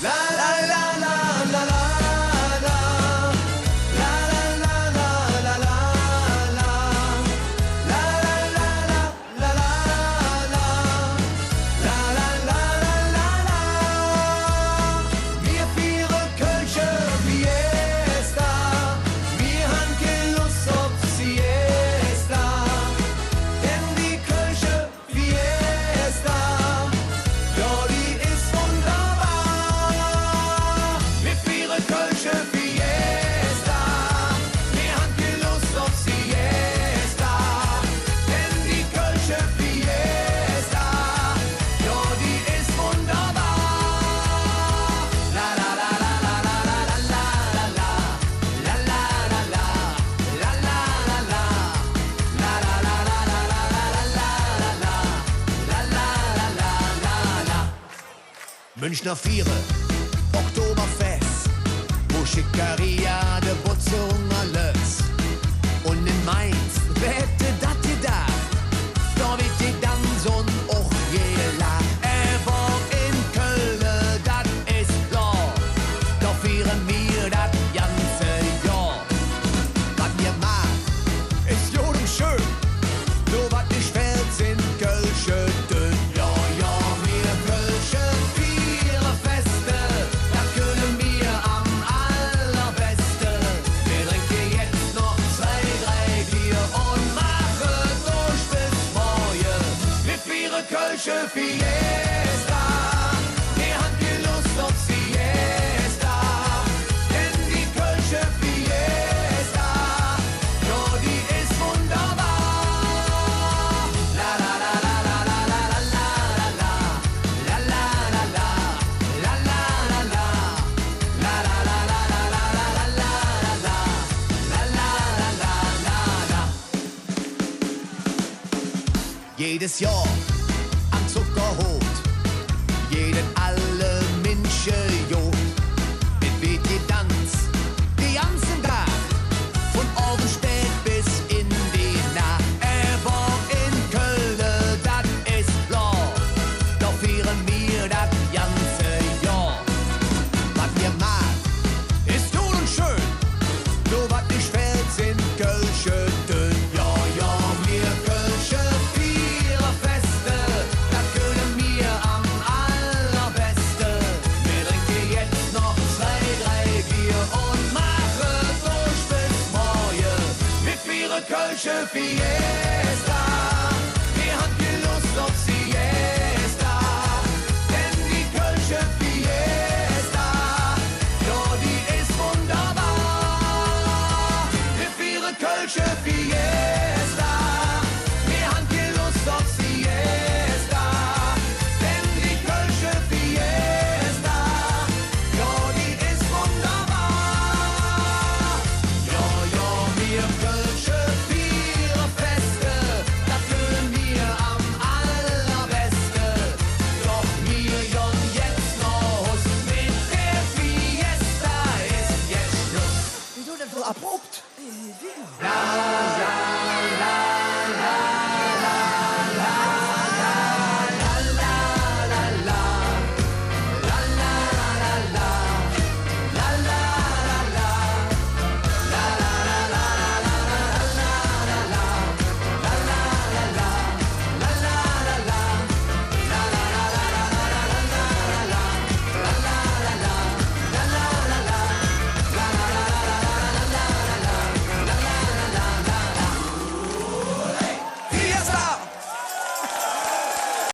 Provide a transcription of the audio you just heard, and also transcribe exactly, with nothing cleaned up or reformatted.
Mir fiere kölsche Fiesta, mir han kei Loss op Siesta, denn die kölsche Fiesta, jo, die es wunderbar. Mir fiere kölsche Fiesta, mir han kei Loss op Siesta, denn die kölsche Fiesta, jo, die es wunderbar. Münchner fiere Oktoberfess, wo Schickeria de Botze ungerlöss. Un en Mainz, wä hätt dat gedaach, do weed gedanz un och gelaach. Ävver en Kölle, dat es klor, do fiere mir dat ganze Johr. Wat mir maht, es god un schön, nor wat nit fählt, sin kölsche Tön. Jo, jo, mir Kölsche fiere Feste, dat künne mir am allerbeste. Mir drinke jetz noch zwei, drei Bier un maache durch bes morge. Mir fiere kölsche Fiesta, mir han kei Loss op Siesta, denn die kölsche Fiesta, jo, die es wunderbar. Jedes Johr am Zuckerhot, jede, alle Minsche god. Et weed gedanz de ganze Dag, vun Ovend spät bes en de Naach. Ävver en Kölle, dat es klor, do fiere mir dat ganze Johr. Wat mir maht, es god un schön, nor wat nit fählt, sin kölsche Tön. Jo, jo, mir Kölsche fiere Feste, dat künne mir am allerbeste. Mir drinke jetz noch zwei, drei Bier un maache durch bes morge. Mir fiere kölsche Fiesta.